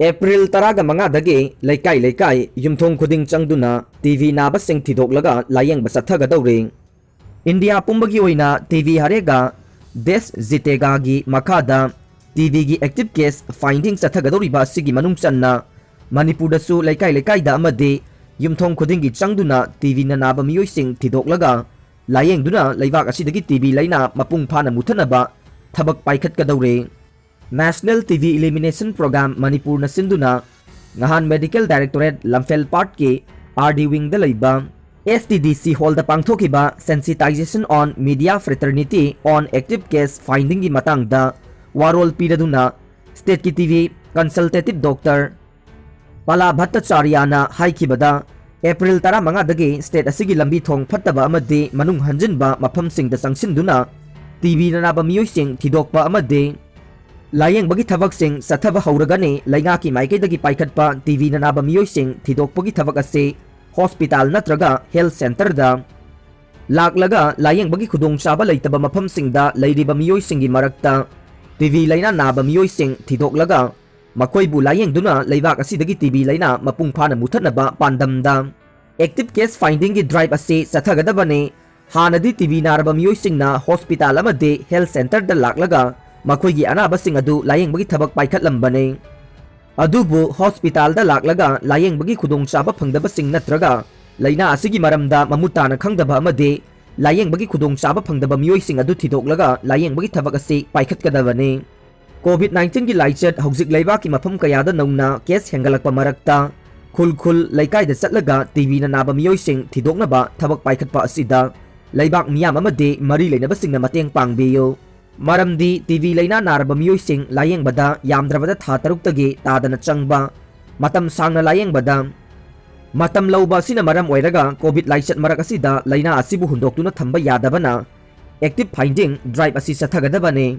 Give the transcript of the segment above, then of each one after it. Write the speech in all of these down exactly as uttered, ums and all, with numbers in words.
April ꯇꯔꯥꯒ ꯃꯉꯥꯗꯒꯤ ꯂꯩꯀꯥꯏ ꯂꯩꯀꯥꯏ, ꯌꯨꯝꯊꯣꯡ ꯈꯨꯗꯤꯡ ꯆꯪꯗꯨꯅ ꯇꯤ ꯕꯤ ꯅꯥꯕꯁꯤꯡ ꯊꯤꯗꯣꯛꯂꯒ ꯂꯥꯌꯦꯡꯕ ꯆꯠꯊꯒꯗꯧꯔꯤ꯫ ꯏꯟꯗꯤꯌꯥ ꯄꯨꯝꯕꯒꯤ ꯑꯣꯏꯅ ꯇꯤ ꯕꯤ ꯍꯔꯦꯒꯥ ꯗꯦꯁ ꯖꯤꯇꯦꯒꯥꯒꯤ ꯃꯈꯥꯗ ꯇꯤ ꯕꯤꯒꯤ active case finding ꯆꯠꯊꯒꯗꯧꯔꯤꯕ ꯑꯁꯤꯒꯤ ꯃꯅꯨꯡ ꯆꯟꯅ ꯃꯅꯤꯄꯨꯔꯗꯁꯨ ꯂꯩꯀꯥꯏ ꯂꯩꯀꯥꯏꯗ ꯑꯃꯗꯤ ꯌꯨꯝꯊꯣꯡ ꯈꯨꯗꯤꯡꯒꯤ ꯆꯪꯗꯨꯅ ꯇꯤ ꯕꯤꯅ ꯅꯥꯕ ꯃꯤꯑꯣꯏꯁꯤꯡ ꯊꯤꯗꯣꯛꯂꯒ ꯂꯥꯌꯦꯡꯗꯨꯅ ꯂꯩꯕꯥꯛ ꯑꯁꯤꯗꯒꯤ ꯇꯤ ꯕꯤ ꯂꯩꯅꯥ ꯃꯄꯨꯡ ꯐꯥꯅ ꯃꯨꯊꯠꯅꯕ ꯊꯕꯛ ꯄꯥꯏꯈꯠꯀꯗꯧꯔꯦ꯫ National T B Elimination Program ꯃꯅꯤꯄꯨꯔꯅ ꯁꯤꯟꯗꯨꯅ ꯉꯍꯥꯟ Medical Directorate ꯂꯝꯐꯦꯜ ꯄꯥꯠꯀꯤ ꯑꯥꯔ ꯗꯤ ꯋꯤꯡꯗ ꯂꯩꯕ ꯑꯦꯁ ꯇꯤ ꯗꯤ ꯁꯤ ꯍꯣꯜꯗ ꯄꯥꯡꯊꯣꯛꯈꯤꯕ Sensitization on Media Fraternity on Active Case Findingꯒꯤ ꯃꯇꯥꯡꯗ ꯋꯥꯔꯣꯜ ꯄꯤꯔꯗꯨꯅ stateꯀꯤ T B consultative doctor Pala ꯚꯠꯇꯆꯥꯔꯤꯌꯥꯅ ꯍꯥꯏꯈꯤꯕꯗ, ꯑꯦꯄ꯭ꯔꯤꯜ ꯇꯔꯥꯃꯉꯥꯗꯒꯤ state ꯑꯁꯤꯒꯤ ꯂꯝꯕꯤ ꯊꯣꯡ ꯐꯠꯇꯕ ꯑꯃꯗꯤ ꯃꯅꯨꯡ ꯍꯟꯖꯤꯟꯕ ꯃꯐꯝꯁꯤꯡꯗ ꯆꯪꯁꯤꯟꯗꯨꯅ ꯇꯤ ꯕꯤꯅ ꯅꯥꯕ ꯃꯤꯑꯣꯏꯁꯤꯡ ꯊꯤꯗꯣꯛꯄ ꯑꯃꯗꯤ ꯂꯥꯌꯦꯡꯕꯒꯤ ꯊꯕꯛꯁꯤꯡ ꯆꯠꯊꯕ ꯍꯧꯔꯒꯅꯤ꯫ ꯂꯩꯉꯥꯛꯀꯤ ꯃꯥꯏꯀꯩꯗꯒꯤ ꯄꯥꯏꯈꯠꯄ ꯇꯤ ꯕꯤꯅ ꯅꯥꯕ ꯃꯤꯑꯣꯏꯁꯤꯡ ꯊꯤꯗꯣꯛꯄꯒꯤ ꯊꯕꯛ ꯑꯁꯤ hospital ꯅꯠꯇ꯭ꯔꯒ health centreꯗ ꯂꯥꯛꯂꯒ ꯂꯥꯌꯦꯡꯕꯒꯤ ꯈꯨꯗꯣꯡꯆꯥꯕ ꯂꯩꯇꯕ ꯃꯐꯝꯁꯤꯡꯗ ꯂꯩꯔꯤꯕ ꯃꯤꯑꯣꯏꯁꯤꯡꯒꯤ ꯃꯔꯛꯇ ꯇꯤ ꯕꯤ ꯂꯩꯅꯥ ꯅꯥꯕ ꯃꯤꯑꯣꯏꯁꯤꯡ ꯊꯤꯗꯣꯛꯂꯒ ꯃꯈꯣꯏꯕꯨ ꯂꯥꯌꯦꯡꯗꯨꯅ ꯂꯩꯕꯥꯛ ꯑꯁꯤꯗꯒꯤ ꯇꯤ ꯕꯤ ꯂꯩꯅꯥ ꯃꯄꯨꯡ ꯐꯥꯅ ꯃꯨꯊꯠꯅꯕ ꯄꯥꯟꯗꯝꯗ active case findingꯒꯤ drive ꯑꯁꯤ ꯆꯠꯊꯒꯗꯕꯅꯤ꯫ ꯍꯥꯟꯅꯗꯤ ꯇꯤ ꯕꯤ ꯅꯥꯔꯕ ꯃꯤꯑꯣꯏꯁꯤꯡꯅ hospital ꯑꯃꯗꯤ health centreꯗ ꯂꯥꯛꯂꯒ ꯃꯈꯣꯏꯒꯤ ꯑꯅꯥꯕꯁꯤꯡ ꯑꯗꯨ ꯂꯥꯌꯦꯡꯕꯒꯤ ꯊꯕꯛ ꯄꯥꯏꯈꯠꯂꯝꯕꯅꯤ꯫ ꯑꯗꯨꯕꯨ hospitalꯗ ꯂꯥꯛꯂꯒ ꯂꯥꯌꯦꯡꯕꯒꯤ ꯈꯨꯗꯣꯡꯆꯥꯕ ꯐꯪꯗꯕꯁꯤꯡ ꯅꯠꯇ꯭ꯔꯒ ꯂꯩꯅꯥ ꯑꯁꯤꯒꯤ ꯃꯔꯝꯗ ꯃꯃꯨꯠ ꯇꯥꯅ ꯈꯪꯗꯕ ꯑꯃꯗꯤ ꯂꯥꯌꯦꯡꯕꯒꯤ ꯈꯨꯗꯣꯡꯆꯥꯕ ꯐꯪꯗꯕ ꯃꯤꯑꯣꯏꯁꯤꯡ ꯑꯗꯨ ꯊꯤꯗꯣꯛꯂꯒ ꯂꯥꯌꯦꯡꯕꯒꯤ ꯊꯕꯛ ꯑꯁꯤ ꯄꯥꯏꯈꯠꯀꯗꯕꯅꯤ꯫ COVID nineteenꯒꯤ ꯂꯥꯏꯆꯠ ꯍꯧꯖꯤꯛ ꯂꯩꯕꯥꯛꯀꯤ ꯃꯐꯝ ꯀꯌꯥꯗ ꯅꯧꯅ case ꯍꯦꯟꯒꯠꯂꯛꯄ ꯃꯔꯛꯇ ꯈꯨꯜ ꯈꯨꯜ ꯂꯩꯀꯥꯏꯗ ꯆꯠꯂꯒ ꯇꯤ ꯕꯤꯅ ꯅꯥꯕ ꯃꯤꯑꯣꯏꯁꯤꯡ ꯊꯤꯗꯣꯛꯅꯕ ꯊꯕꯛ ꯄꯥꯏꯈꯠꯄ ꯑꯁꯤꯗ ꯂꯩꯕꯥꯛ ꯃꯤꯌꯥꯝ ꯑꯃꯗꯤ ꯃꯔꯤ ꯂꯩꯅꯕꯁꯤꯡꯅ ꯃꯇꯦꯡ ꯄꯥꯡꯕꯤꯌꯨ꯫ ꯃꯔꯝꯗꯤ ꯇꯤ ꯕꯤ ꯂꯩꯅꯥ ꯅꯥꯔꯕ ꯃꯤꯑꯣꯏꯁꯤꯡ ꯂꯥꯌꯦꯡꯕꯗ ꯌꯥꯝꯗ꯭ꯔꯕꯗ ꯊꯥ ꯇꯔꯨꯛꯇꯒꯤ ꯇꯥꯗꯅ ꯆꯪꯕ, ꯃꯇꯝ ꯁꯥꯡꯅ ꯂꯥꯌꯦꯡꯕꯗ ꯃꯇꯝ ꯂꯧꯕ ꯑꯁꯤꯅ ꯃꯔꯝ ꯑꯣꯏꯔꯒ COVID ꯂꯥꯏꯆꯠ ꯃꯔꯛ ꯑꯁꯤꯗ ꯂꯩꯅꯥ ꯑꯁꯤꯕꯨ ꯍꯨꯟꯗꯣꯛꯇꯨꯅ ꯊꯝꯕ ꯌꯥꯗꯕꯅ active finding drive ꯑꯁꯤ ꯆꯠꯊꯒꯗꯕꯅꯤ꯫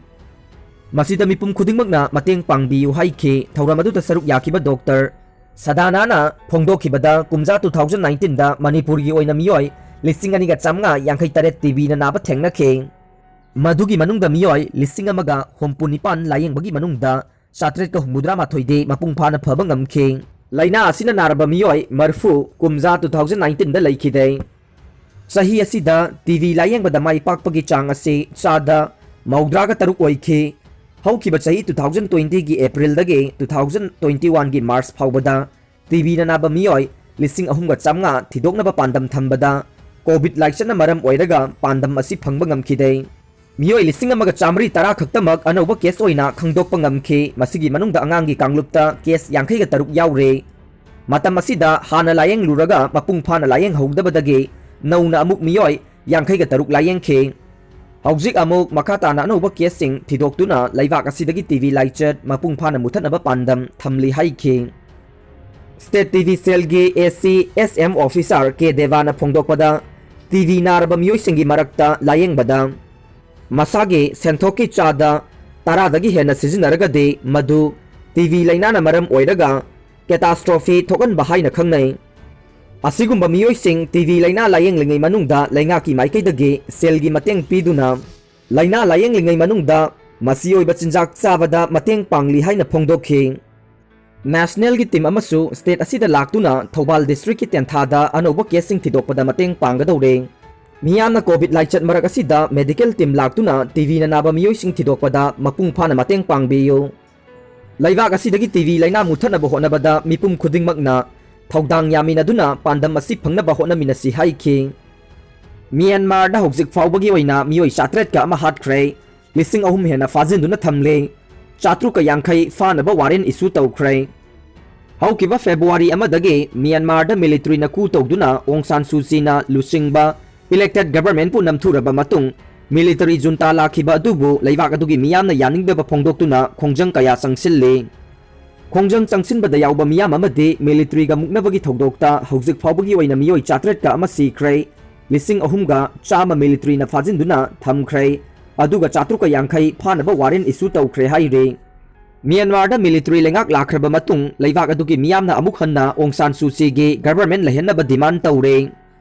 ꯃꯁꯤꯗ ꯃꯤꯄꯨꯝ ꯈꯨꯗꯤꯡꯃꯛꯅ ꯃꯇꯦꯡ ꯄꯥꯡꯕꯤꯌꯨ ꯍꯥꯏꯈꯤ꯫ ꯊꯧꯔꯝ ꯑꯗꯨꯗ ꯁꯔꯨꯛ ꯌꯥꯈꯤꯕ ꯗꯣꯛꯇꯔ ꯁꯗꯥꯅꯥꯅ ꯐꯣꯡꯗꯣꯛꯈꯤꯕꯗ, ꯀꯨꯝꯖꯥ two thousand nineteenꯗ ꯃꯅꯤꯄꯨꯔꯒꯤ ꯑꯣꯏꯅ ꯃꯤꯑꯣꯏ ꯂꯤꯁꯤꯡ ꯑꯅꯤꯒ ꯆꯥꯃꯉꯥ ꯌꯥꯡꯈꯩ ꯇꯔꯦꯠ ꯇꯤ ꯕꯤꯅ ꯅꯥꯕ ꯊꯦꯡꯅꯈꯤ꯫ ꯃꯗꯨꯒꯤ ꯃꯅꯨꯡꯗ ꯃꯤꯑꯣꯏ ꯂꯤꯁꯤꯡ ꯑꯃꯒ ꯍꯨꯝꯐꯨ ꯅꯤꯄꯥꯟ ꯂꯥꯌꯦꯡꯕꯒꯤ ꯃꯅꯨꯡꯗ ꯆꯥꯇ꯭ꯔꯦꯠꯀ ꯍꯨꯝꯐꯨꯇꯔꯥꯃꯥꯊꯣꯏꯗꯤ ꯃꯄꯨꯡ ꯐꯥꯅ ꯐꯕ ꯉꯝꯈꯤ꯫ ꯂꯥꯏꯅꯥ ꯑꯁꯤꯅ ꯅꯥꯔꯕ ꯃꯤꯑꯣꯏ ꯃꯔꯤꯐꯨ ꯀꯨꯝꯖꯥ two thousand nineteenꯗ ꯂꯩꯈꯤꯗꯦ꯫ ꯆꯍꯤ ꯑꯁꯤꯗ ꯇꯤꯚꯤ ꯂꯥꯌꯦꯡꯕꯗ ꯃꯥꯏ ꯄꯥꯛꯄꯒꯤ ꯆꯥꯡ ꯑꯁꯤ ꯆꯥꯗ ꯃꯧꯗ꯭ꯔꯥꯒ ꯇꯔꯨꯛ ꯑꯣꯏꯈꯤ꯫ ꯍꯧꯈꯤꯕ ꯆꯍꯤ two thousand twentyꯒꯤ Aprilꯗꯒꯤ two thousand twenty oneꯒꯤ March ꯐꯥꯎꯕꯗ ꯇꯤꯚꯤꯅ ꯅꯥꯕ ꯃꯤꯑꯣꯏ ꯂꯤꯁꯤꯡ ꯑꯍꯨꯝꯒ ꯆꯥꯝꯃꯉꯥ ꯊꯤꯗꯣꯛꯅꯕ ꯄꯥꯟꯗꯝ ꯊꯝꯕꯗ COVID ꯂꯥꯏꯆꯠꯅ ꯃꯔꯝ ꯑꯣꯏꯔꯒ ꯄꯥꯟꯗꯝ ꯑꯁꯤ ꯐꯪꯕ ꯉꯝꯈꯤꯗꯦ꯫ ꯃꯤꯑꯣꯏ ꯂꯤꯁꯤꯡ ꯑꯃꯒ ꯆꯥꯃꯔꯤ ꯇꯔꯥ ꯈꯛꯇꯃꯛ ꯑꯅꯧꯕ case ꯑꯣꯏꯅ ꯈꯪꯗꯣꯛꯄ ꯉꯝꯈꯤ꯫ ꯃꯁꯤꯒꯤ ꯃꯅꯨꯡꯗ ꯑꯉꯥꯡꯒꯤ ꯀꯥꯡꯂꯨꯞꯇ case ꯌꯥꯡꯈꯩꯒ ꯇꯔꯨꯛ ꯌꯥꯎꯔꯦ꯫ ꯃꯇꯝ ꯑꯁꯤꯗ ꯍꯥꯟꯅ ꯂꯥꯌꯦꯡꯂꯨꯔꯒ ꯃꯄꯨꯡ ꯐꯥꯅ ꯂꯥꯌꯦꯡꯍꯧꯗꯕꯗꯒꯤ ꯅꯧꯅ ꯑꯃꯨꯛ ꯃꯤꯑꯣꯏ ꯌꯥꯡꯈꯩꯒ ꯇꯔꯨꯛ ꯂꯥꯌꯦꯡꯈꯤ꯫ ꯍꯧꯖꯤꯛ ꯑꯃꯨꯛ ꯃꯈꯥ ꯇꯥꯅ ꯑꯅꯧꯕ caseꯁꯤꯡ ꯊꯤꯗꯣꯛꯇꯨꯅ ꯂꯩꯕꯥꯛ ꯑꯁꯤꯗꯒꯤ ꯇꯤꯚꯤ ꯂꯥꯏꯆꯠ ꯃꯄꯨꯡ ꯐꯥꯅ ꯃꯨꯊꯠꯅꯕ ꯄꯥꯟꯗꯝ ꯊꯝꯂꯤ ꯍꯥꯏꯈꯤ꯫ State ꯇꯤꯚꯤ cellꯒꯤ ACSM officer ꯀꯦ ꯗꯦꯕꯥꯅ ꯐꯣꯡꯗꯣꯛꯄꯗ, ꯇꯤꯚꯤ ꯅꯥꯔꯕ ꯃꯤꯑꯣꯏꯁꯤꯡꯒꯤ ꯃꯔꯛꯇ ꯂꯥꯌꯦꯡꯕꯗ ꯃꯁꯥꯒꯤ ꯁꯦꯟꯊꯣꯛꯀꯤ ꯆꯥꯗ ꯇꯔꯥꯗꯒꯤ ꯍꯦꯟꯅ ꯁꯤꯖꯤꯟꯅꯔꯒꯗꯤ ꯃꯗꯨ ꯇꯤꯚꯤ ꯂꯥꯏꯅꯥꯅ ꯃꯔꯝ ꯑꯣꯏꯔꯒ catastrophe ꯊꯣꯛꯍꯟꯕ ꯍꯥꯏꯅ ꯈꯪꯅꯩ꯫ ꯑꯁꯤꯒꯨꯝꯕ ꯃꯤꯑꯣꯏꯁꯤꯡ ꯇꯤꯚꯤ ꯂꯥꯏꯅꯥ ꯂꯥꯌꯦꯡꯂꯤꯉꯩ ꯃꯅꯨꯡꯗ ꯂꯩꯉꯥꯛꯀꯤ ꯃꯥꯏꯀꯩꯗꯒꯤ cellꯒꯤ ꯃꯇꯦꯡ ꯄꯤꯗꯨꯅ ꯂꯥꯏꯅꯥ ꯂꯥꯌꯦꯡꯂꯤꯉꯩ ꯃꯅꯨꯡꯗ ꯃꯆꯤ ꯑꯣꯏꯕ ꯆꯤꯟꯖꯥꯛ ꯆꯥꯕꯗ ꯃꯇꯦꯡ ꯄꯥꯡꯂꯤ ꯍꯥꯏꯅ ꯐꯣꯡꯗꯣꯛꯈꯤ꯫ Nationalꯒꯤ team ꯑꯃꯁꯨ state ꯑꯁꯤꯗ ꯂꯥꯛꯇꯨꯅ ꯊꯧꯕꯥꯜ districtꯀꯤ ꯇꯦꯟꯊꯥꯗ ꯑꯅꯧꯕ caseꯁꯤꯡ ꯊꯤꯗꯣꯛꯄꯗ ꯃꯇꯦꯡ ꯄꯥꯡꯒꯗꯧꯔꯦ꯫ ꯃꯤꯌꯥꯝꯅ COVID ꯂꯥꯏꯆꯠ ꯃꯔꯛ ꯑꯁꯤꯗ medical team ꯂꯥꯛꯇꯨꯅ ꯇꯤꯚꯤꯅ ꯅꯥꯕ ꯃꯤꯑꯣꯏꯁꯤꯡ ꯊꯤꯗꯣꯛꯄꯗ ꯃꯄꯨꯡ ꯐꯥꯅ ꯃꯇꯦꯡ ꯄꯥꯡꯕꯤꯌꯨ꯫ ꯂꯩꯕꯥꯛ ꯑꯁꯤꯗꯒꯤ ꯇꯤꯚꯤ ꯂꯥꯏꯅꯥ ꯃꯨꯊꯠꯅꯕ ꯍꯣꯠꯅꯕꯗ ꯃꯤꯄꯨꯝ ꯈꯨꯗꯤꯡꯃꯛꯅ ꯊꯧꯗꯥꯡ ꯌꯥꯃꯤꯟꯅꯗꯨꯅ ꯄꯥꯟꯗꯝ ꯑꯁꯤ ꯐꯪꯅꯕ ꯍꯣꯠꯅꯃꯤꯟꯅꯁꯤ ꯍꯥꯏꯈꯤ꯫ ꯃ꯭ꯌꯥꯟꯃꯥꯔꯗ ꯍꯧꯖꯤꯛ ꯐꯥꯎꯕꯒꯤ ꯑꯣꯏꯅ ꯃꯤꯑꯣꯏ ꯆꯥꯇ꯭ꯔꯦꯠꯀ ꯑꯃ ꯍꯥꯠꯈ꯭ꯔꯦ, ꯂꯤꯁꯤꯡ ꯑꯍꯨꯝ ꯍꯦꯟꯅ ꯐꯥꯖꯤꯟꯗꯨꯅ ꯊꯝꯂꯦ, ꯆꯥꯇ꯭ꯔꯨꯛꯀ ꯌꯥꯡꯈꯩ ꯐꯥꯅꯕ warrant issue ꯇꯧꯈ꯭ꯔꯦ꯫ ꯍꯧꯈꯤꯕ February ꯑꯃꯗꯒꯤ ꯃ꯭ꯌꯥꯟꯃꯥꯔꯗ militaryꯅ coup ꯇꯧꯗꯨꯅ ꯑꯣꯡ ꯁꯥꯟ ꯁꯨ ꯆꯤꯅ ꯂꯨꯆꯤꯡꯕ elected governmentꯄꯨ ꯅꯝꯊꯨꯔꯕ ꯃꯇꯨꯡ, military junta ꯂꯥꯛꯈꯤꯕ ꯑꯗꯨꯕꯨ ꯂꯩꯕꯥꯛ ꯑꯗꯨꯒꯤ ꯃꯤꯌꯥꯝꯅ ꯌꯥꯅꯤꯡꯗꯕ ꯐꯣꯡꯗꯣꯛꯇꯨꯅ ꯈꯣꯡꯖꯪ ꯀꯌꯥ ꯆꯪꯁꯤꯜꯂꯤ꯫ ꯈꯣꯡꯖꯪ ꯆꯪꯁꯤꯟꯕꯗ ꯌꯥꯎꯕ ꯃꯤꯌꯥꯝ ꯑꯃꯗꯤ militaryꯒ ꯃꯨꯛꯅꯕꯒꯤ ꯊꯧꯗꯣꯛꯇ ꯍꯧꯖꯤꯛ ꯐꯥꯎꯕꯒꯤ ꯑꯣꯏꯅ ꯃꯤꯑꯣꯏ ꯆꯥꯇ꯭ꯔꯦꯠꯀ ꯑꯃ ꯁꯤꯈ꯭ꯔꯦ, ꯂꯤꯁꯤꯡ ꯑꯍꯨꯝꯒ ꯆꯥꯝꯃ militaryꯅ ꯐꯥꯖꯤꯟꯗꯨꯅ ꯊꯝꯈ꯭ꯔꯦ, ꯑꯗꯨꯒ ꯆꯥꯇ꯭ꯔꯨꯛꯀ ꯌꯥꯡꯈꯩ ꯐꯥꯅꯕ warrant issue ꯇꯧꯈ꯭ꯔꯦ ꯍꯥꯏꯔꯤ꯫ ꯃ꯭ꯌꯥꯟꯃꯥꯔꯗ military ꯂꯩꯉꯥꯛ ꯂꯥꯛꯈ꯭ꯔꯕ ꯃꯇꯨꯡ, ꯂꯩꯕꯥꯛ ꯑꯗꯨꯒꯤ ꯃꯤꯌꯥꯝꯅ ꯑꯃꯨꯛ ꯍꯟꯅ ꯑꯣꯡ ꯁꯥꯟ ꯁꯨ ꯆꯤꯒꯤ government ꯂꯩꯍꯟꯅꯕ demand ꯇꯧꯔꯦ꯫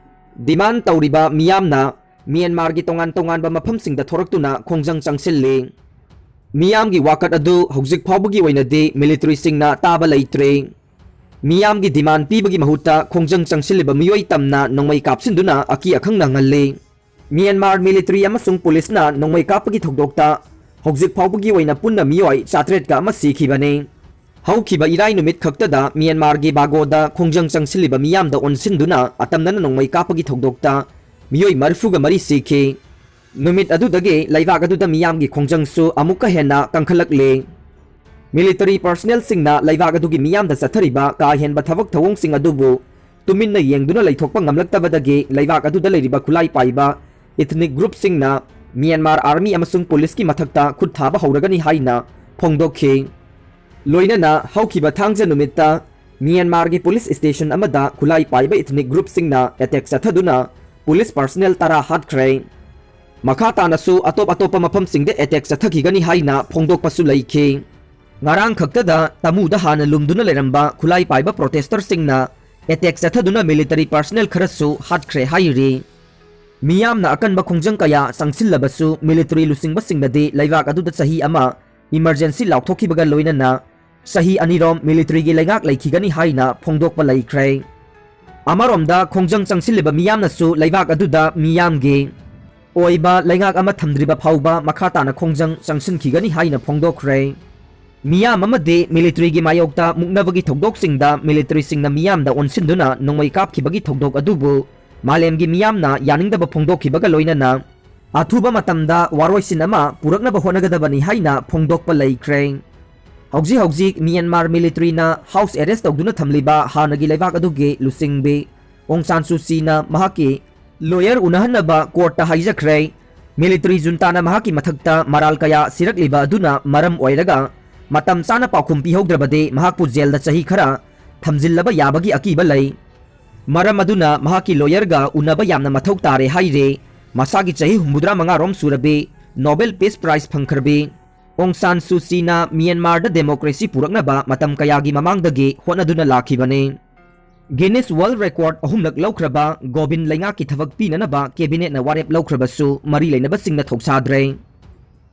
Demand ꯇꯧꯔꯤꯕ ꯃꯤꯌꯥꯝꯅ ꯃ꯭ꯌꯥꯟꯃꯥꯔꯒꯤ ꯇꯣꯉꯥꯟ ꯇꯣꯉꯥꯟꯕ ꯃꯐꯝꯁꯤꯡꯗ ꯊꯣꯔꯛꯇꯨꯅ ꯈꯣꯡꯖꯪ ꯆꯪꯁꯤꯜꯂꯤ꯫ ꯃꯤꯌꯥꯝꯒꯤ ꯋꯥꯀꯠ ꯑꯗꯨ ꯍꯧꯖꯤꯛ ꯐꯥꯎꯕꯒꯤ ꯑꯣꯏꯅꯗꯤ ꯃꯤꯂꯤꯇꯔꯤꯁꯤꯡꯅ ꯇꯥꯕ ꯂꯩꯇ꯭ꯔꯤ꯫ ꯃꯤꯌꯥꯝꯒꯤ ꯗꯤꯃꯥꯟ ꯄꯤꯕꯒꯤ ꯃꯍꯨꯠꯇ ꯈꯣꯡꯖꯪ ꯆꯪꯁꯤꯜꯂꯤꯕ ꯃꯤꯑꯣꯏ ꯇꯝꯅ ꯅꯣꯡꯃꯩ ꯀꯥꯞꯁꯤꯟꯗꯨꯅ ꯑꯀꯤ ꯑꯈꯪ ꯅꯪꯍꯜꯂꯤ꯫ ꯃ꯭ꯌꯥꯟꯃꯥꯔ ꯃꯤꯂꯤꯇꯔꯤ ꯑꯃꯁꯨꯡ ꯄꯨꯂꯤꯁꯅ ꯅꯣꯡꯃꯩ ꯀꯥꯞꯄꯒꯤ ꯊꯧꯗꯣꯛꯇ ꯍꯧꯖꯤꯛ ꯐꯥꯎꯕꯒꯤ ꯑꯣꯏꯅ ꯄꯨꯟꯅ ꯃꯤꯑꯣꯏ ꯆꯥꯇ꯭ꯔꯦꯠꯀ ꯑꯃ ꯁꯤꯈꯤꯕꯅꯤ꯫ ꯍꯧꯈꯤꯕ ꯏꯔꯥꯏ ꯅꯨꯃꯤꯠ ꯈꯛꯇꯗ ꯃ꯭ꯌꯥꯟꯃꯥꯔꯒꯤ ꯕꯥꯒꯣꯗ ꯈꯣꯡꯖꯪ ꯆꯪꯁꯤꯜꯂꯤꯕ ꯃꯤꯌꯥꯝꯗ ꯑꯣꯟꯁꯤꯟꯗꯨꯅ ꯑꯇꯝꯅꯅ ꯅꯣꯡꯃꯩ ꯀꯥꯞꯄꯒꯤ ꯊꯧꯗꯣꯛꯇ ꯃꯤꯑꯣꯏ ꯃꯔꯤꯐꯨꯒ ꯃꯔꯤ ꯁꯤꯈꯤ꯫ ꯅꯨꯃꯤꯠ ꯑꯗꯨꯗꯒꯤ ꯂꯩꯕꯥꯛ ꯑꯗꯨꯗ ꯃꯤꯌꯥꯝꯒꯤ ꯈꯣꯡꯖꯪꯁꯨ ꯑꯃꯨꯛꯀ ꯍꯦꯟꯅ ꯀꯟꯈꯠꯂꯛꯂꯤ꯫ ꯃꯤꯂꯤꯇꯔꯤ ꯄꯔꯁꯅꯦꯜꯁꯤꯡꯅ ꯂꯩꯕꯥꯛ ꯑꯗꯨꯒꯤ ꯃꯤꯌꯥꯝꯗ ꯆꯠꯊꯔꯤꯕ ꯀꯥ ꯍꯦꯟꯕ ꯊꯕꯛ ꯊꯧꯑꯣꯡꯁꯤꯡ ꯑꯗꯨꯕꯨ ꯇꯨꯃꯤꯟꯅ ꯌꯦꯡꯗꯨꯅ ꯂꯩꯊꯣꯛꯄ ꯉꯝꯂꯛꯇꯕꯗꯒꯤ ꯂꯩꯕꯥꯛ ꯑꯗꯨꯗ ꯂꯩꯔꯤꯕ ꯈꯨꯠꯂꯥꯏ ꯄꯥꯏꯕ ꯏꯊꯅꯤꯛ ꯒ꯭ꯔꯨꯞꯁꯤꯡꯅ ꯃ꯭ꯌꯥꯟꯃꯥꯔ ꯑꯥꯔꯃꯤ ꯑꯃꯁꯨꯡ ꯄꯨꯂꯤꯁꯀꯤ ꯃꯊꯛꯇ ꯈꯨꯠ ꯊꯥꯕ ꯍꯧꯔꯒꯅꯤ ꯍꯥꯏꯅ ꯐꯣꯡꯗꯣꯛꯈꯤ꯫ ꯂꯣꯏꯅꯅ ꯍꯧꯈꯤꯕ ꯊꯥꯡꯖ ꯅꯨꯃꯤꯠꯇ ꯃ꯭ꯌꯥꯟꯃꯥꯔꯒꯤ ꯄꯨꯂꯤꯁ ꯁ꯭ꯇꯦꯁꯟ ꯑꯃꯗ ꯈꯨꯠꯂꯥꯏ ꯄꯥꯏꯕ ꯏꯊꯅꯤꯛ ꯒ꯭ꯔꯨꯞꯁꯤꯡꯅ ꯑꯦꯇꯦꯛ ꯆꯠꯊꯗꯨꯅ ꯄꯨꯂꯤꯁ ꯄꯔꯁꯅꯦꯜ ꯇꯔꯥ ꯍꯥꯠꯈ꯭ꯔꯦ꯫ ꯃꯈꯥ ꯇꯥꯅꯁꯨ ꯑꯇꯣꯞ ꯑꯇꯣꯞꯄ ꯃꯐꯝꯁꯤꯡꯗ ꯑꯦꯇꯦꯛ ꯆꯠꯊꯈꯤꯒꯅꯤ ꯍꯥꯏꯅ ꯐꯣꯡꯗꯣꯛꯄꯁꯨ ꯂꯩꯈꯤ꯫ ꯉꯔꯥꯡ ꯈꯛꯇꯗ ꯇꯃꯨꯗ ꯍꯥꯟꯅ ꯂꯨꯝꯗꯨꯅ ꯂꯩꯔꯝꯕ ꯈꯨꯠꯂꯥꯏ ꯄꯥꯏꯕ ꯄ꯭ꯔꯣꯇꯦꯁꯇꯔꯁꯤꯡꯅ ꯑꯦꯇꯦꯛ ꯆꯠꯊꯗꯨꯅ ꯃꯤꯂꯤꯇꯔꯤ ꯄꯔꯁꯅꯦꯜ ꯈꯔꯁꯨ ꯍꯥꯠꯈ꯭ꯔꯦ ꯍꯥꯏꯔꯤ꯫ ꯃꯤꯌꯥꯝꯅ ꯑꯀꯟꯕ ꯈꯣꯡꯖꯪ ꯀꯌꯥ ꯆꯪꯁꯤꯜꯂꯕꯁꯨ ꯃꯤꯂꯤꯇꯔꯤ ꯂꯨꯆꯤꯡꯕꯁꯤꯡꯅꯗꯤ ꯂꯩꯕꯥꯛ ꯑꯗꯨꯗ ꯆꯍꯤ ꯑꯃ ꯏꯃꯔꯖꯦꯟꯁꯤ ꯂꯥꯎꯊꯣꯛꯈꯤꯕꯒ ꯂꯣꯏꯅꯅ ꯆꯍꯤ ꯑꯅꯤꯔꯣꯝ ꯃꯤꯂꯤꯇꯔꯤꯒꯤ ꯂꯩꯉꯥꯛ ꯂꯩꯈꯤꯒꯅꯤ ꯍꯥꯏꯅ ꯐꯣꯡꯗꯣꯛꯄ ꯂꯩꯈ꯭ꯔꯦ꯫ ꯑꯃꯔꯣꯝꯗ ꯈꯣꯡꯖꯪ ꯆꯪꯁꯤꯜꯂꯤꯕ ꯃꯤꯌꯥꯝꯅꯁꯨ ꯂꯩꯕꯥꯛ ꯑꯗꯨꯗ ꯃꯤꯌꯥꯝꯒꯤ ꯑꯣꯏꯕ ꯂꯩꯉꯥꯛ ꯑꯃ ꯊꯝꯗ꯭ꯔꯤꯕ ꯐꯥꯎꯕ ꯃꯈꯥ ꯇꯥꯅ ꯈꯣꯡꯖꯪ ꯆꯪꯁꯤꯟꯈꯤꯒꯅꯤ ꯍꯥꯏꯅ ꯐꯣꯡꯗꯣꯛꯈ꯭ꯔꯦ꯫ ꯃꯤꯌꯥꯝ ꯑꯃꯗꯤ ꯃꯤꯂꯤꯇꯔꯤꯒꯤ ꯃꯥꯌꯣꯛꯇ ꯃꯨꯛꯅꯕꯒꯤ ꯊꯧꯗꯣꯛꯁꯤꯡꯗ ꯃꯤꯂꯤꯇꯔꯤꯁꯤꯡꯅ ꯃꯤꯌꯥꯝꯗ ꯑꯣꯟꯁꯤꯟꯗꯨꯅ ꯅꯣꯡꯃꯩ ꯀꯥꯞꯈꯤꯕꯒꯤ ꯊꯧꯗꯣꯛ ꯑꯗꯨꯕꯨ ꯃꯥꯂꯦꯝꯒꯤ ꯃꯤꯌꯥꯝꯅ ꯌꯥꯅꯤꯡꯗꯕ ꯐꯣꯡꯗꯣꯛꯈꯤꯕꯒ ꯂꯣꯏꯅꯅ ꯑꯊꯨꯕ ꯃꯇꯝꯗ ꯋꯥꯔꯣꯏꯁꯤꯟ ꯑꯃ ꯄꯨꯔꯛꯅꯕ ꯍꯣꯠꯅꯒꯗꯕꯅꯤ ꯍꯥꯏꯅ ꯐꯣꯡꯗꯣꯛꯄ ꯂꯩꯈ꯭ꯔꯦ꯫ ꯍꯧꯖꯤꯛ ꯍꯧꯖꯤꯛ ꯃ꯭ꯌꯥꯟꯃꯥꯔ ꯃꯤꯂꯤꯇꯔꯤꯅ ꯍꯥꯎꯁ ꯑꯦꯔꯦꯁ ꯇꯧꯗꯨꯅ ꯊꯝꯂꯤꯕ ꯍꯥꯟꯅꯒꯤ ꯂꯩꯕꯥꯛ ꯑꯗꯨꯒꯤ ꯂꯨꯆꯤꯡꯕꯤ ꯑꯣꯡ ꯁꯥꯟ ꯁꯨ ꯆꯤꯅ ꯃꯍꯥꯛꯀꯤ ꯂꯣꯌꯔ ꯎꯅꯍꯟꯅꯕ ꯀꯣꯔꯠꯇ ꯍꯥꯏꯖꯈ꯭ꯔꯦ꯫ ꯃꯤꯂꯤꯇꯔꯤ ꯖꯨꯟꯇꯥꯅ ꯃꯍꯥꯛꯀꯤ ꯃꯊꯛꯇ ꯃꯔꯥꯜ ꯀꯌꯥ ꯁꯤꯔꯛꯂꯤꯕ ꯑꯗꯨꯅ ꯃꯔꯝ ꯑꯣꯏꯔꯒ ꯃꯇꯝ ꯆꯥꯅ ꯄꯥꯎꯈꯨꯝ ꯄꯤꯍꯧꯗ꯭ꯔꯕꯗꯤ ꯃꯍꯥꯛꯄꯨ ꯖꯦꯜꯗ ꯆꯍꯤ ꯈꯔ ꯊꯝꯖꯤꯜꯂꯕ ꯌꯥꯕꯒꯤ ꯑꯀꯤꯕ ꯂꯩ꯫ ꯃꯔꯝ ꯑꯗꯨꯅ ꯃꯍꯥꯛꯀꯤ ꯂꯣꯌꯔꯒ ꯎꯅꯕ ꯌꯥꯝꯅ ꯃꯊꯧ ꯇꯥꯔꯦ ꯍꯥꯏꯔꯦ꯫ ꯃꯁꯥꯒꯤ ꯆꯍꯤ ꯍꯨꯝꯐꯨꯇꯔꯥ ꯃꯉꯥꯔꯣꯝ ꯁꯨꯔꯕꯤ ꯅꯣꯕꯦꯜ ꯄꯤꯁ ꯄ꯭ꯔꯥꯏꯖ ꯐꯪꯈ꯭ꯔꯕꯤ ꯑꯣꯡ ꯁꯥꯟ ꯁꯨ ꯆꯤꯅ ꯃ꯭ꯌꯥꯟꯃꯥꯔꯗ ꯗꯦꯃꯣꯀ꯭ꯔꯦꯁꯤ ꯄꯨꯔꯛꯅꯕ ꯃꯇꯝ ꯀꯌꯥꯒꯤ ꯃꯃꯥꯡꯗꯒꯤ ꯍꯣꯠꯅꯗꯨꯅ ꯂꯥꯛꯈꯤꯕꯅꯤ꯫ ꯒꯤꯅꯤꯁ ꯋꯥꯔꯜꯗ ꯔꯦꯀꯣꯔꯗ ꯑꯍꯨꯝꯂꯛ ꯂꯧꯈ꯭ꯔꯕ ꯒꯣꯕꯤꯟ ꯂꯩꯉꯥꯛꯀꯤ ꯊꯕꯛ ꯄꯤꯅꯅꯕ ꯀꯦꯕꯤꯅꯦꯠꯅ ꯋꯥꯔꯦꯞ ꯂꯧꯈ꯭ꯔꯕꯁꯨ ꯃꯔꯤ ꯂꯩꯅꯕꯁꯤꯡꯅ ꯊꯧꯁꯥꯗ꯭ꯔꯦ꯫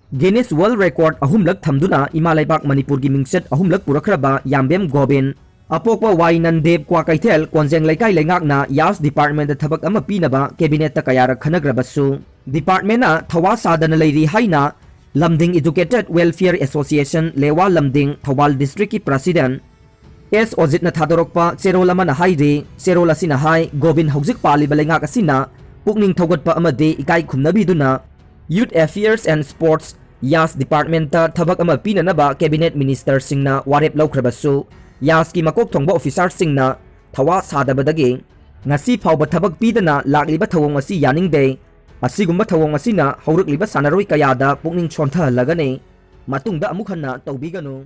Guinness World Record ꯑꯍꯨꯝꯂꯛ ꯊꯝꯗꯨꯅ ꯏꯃꯥ ꯂꯩꯕꯥꯛ ꯃꯅꯤꯄꯨꯔꯒꯤ ꯃꯤꯡꯆꯠ ꯑꯍꯨꯝꯂꯛ ꯄꯨꯔꯛꯈ꯭ꯔꯕ ꯌꯥꯝꯕꯦꯝ ꯒꯣꯕꯤꯟ, ꯑꯄꯣꯛꯄ ꯋꯥꯏ ꯅꯟꯗꯦꯕ ꯀ꯭ꯋꯥꯀꯩꯊꯦꯜ ꯀꯣꯟꯖꯦꯡ ꯂꯩꯀꯥꯏ ꯂꯩꯉꯥꯛꯅ ꯌꯥꯁ ꯗꯤꯄꯥꯔꯠꯃꯦꯟꯗ ꯊꯕꯛ ꯑꯃ ꯄꯤꯅꯕ ꯀꯦꯕꯤꯅꯦꯠꯇ ꯀꯌꯥꯔꯛ ꯈꯟꯅꯈ꯭ꯔꯕꯁꯨ ꯗꯤꯄꯥꯔꯠꯃꯦꯟꯅ ꯊꯋꯥ ꯁꯥꯗꯅ ꯂꯩꯔꯤ ꯍꯥꯏꯅ ꯂꯝꯗꯤꯡ Educated Welfare Association ꯂꯦꯋꯥ ꯂꯝꯗꯤꯡ ꯊꯧꯕꯥꯜ ꯗꯤꯁꯇ꯭ꯔꯤꯛꯀꯤ ꯄ꯭ꯔꯁꯤꯗꯦꯟ ꯑꯦꯁ ꯑꯣꯖꯤꯠꯅ ꯊꯥꯗꯣꯔꯛꯄ ꯆꯦꯔꯣꯜ ꯑꯃꯅ ꯍꯥꯏꯔꯤ꯫ ꯆꯦꯔꯣꯜ ꯑꯁꯤꯅ ꯍꯥꯏ, ꯒꯣꯕꯤꯟ ꯍꯧꯖꯤꯛ ꯄꯥꯜꯂꯤꯕ ꯂꯩꯉꯥꯛ ꯑꯁꯤꯅ ꯄꯨꯛꯅꯤꯡ ꯊꯧꯒꯠꯄ ꯑꯃꯗꯤ ꯏꯀꯥꯏ ꯈꯨꯝꯅꯕꯤꯗꯨꯅ Youth Affairs and Sports, YAS department ꯊꯕꯛ ꯑꯃ ꯄꯤꯅꯅꯕ ꯀꯦꯕꯤꯅꯦꯠ ꯃꯤꯅꯤꯁꯇꯔꯁꯤꯡꯅ ꯋꯥꯔꯦꯞ ꯂꯧꯈ꯭ꯔꯕꯁꯨ, ꯌꯥꯁꯀꯤ ꯃꯀꯣꯛ ꯊꯣꯡꯕ ꯑꯣꯐꯤꯁꯥꯔꯁꯤꯡꯅ ꯊꯋꯥ ꯁꯥꯗꯕꯗꯒꯤ ꯉꯁꯤ ꯐꯥꯎꯕ ꯊꯕꯛ ꯄꯤꯗꯅ ꯂꯥꯛꯂꯤꯕ ꯊꯧꯑꯣꯡ ꯑꯁꯤ ꯌꯥꯅꯤꯡꯗꯦ꯫ ꯑꯁꯤꯒꯨꯝꯕ ꯊꯧꯑꯣꯡ ꯑꯁꯤꯅ ꯍꯧꯔꯛꯂꯤꯕ ꯁꯥꯟꯅꯔꯣꯏ ꯀꯌꯥꯗ ꯄꯨꯛꯅꯤꯡ ꯁꯣꯟꯊꯍꯜꯂꯒꯅꯤ꯫ ꯃꯇꯨꯡꯗ ꯑꯃꯨꯛ ꯍꯟꯅ ꯇꯧꯕꯤꯒꯅꯨ꯫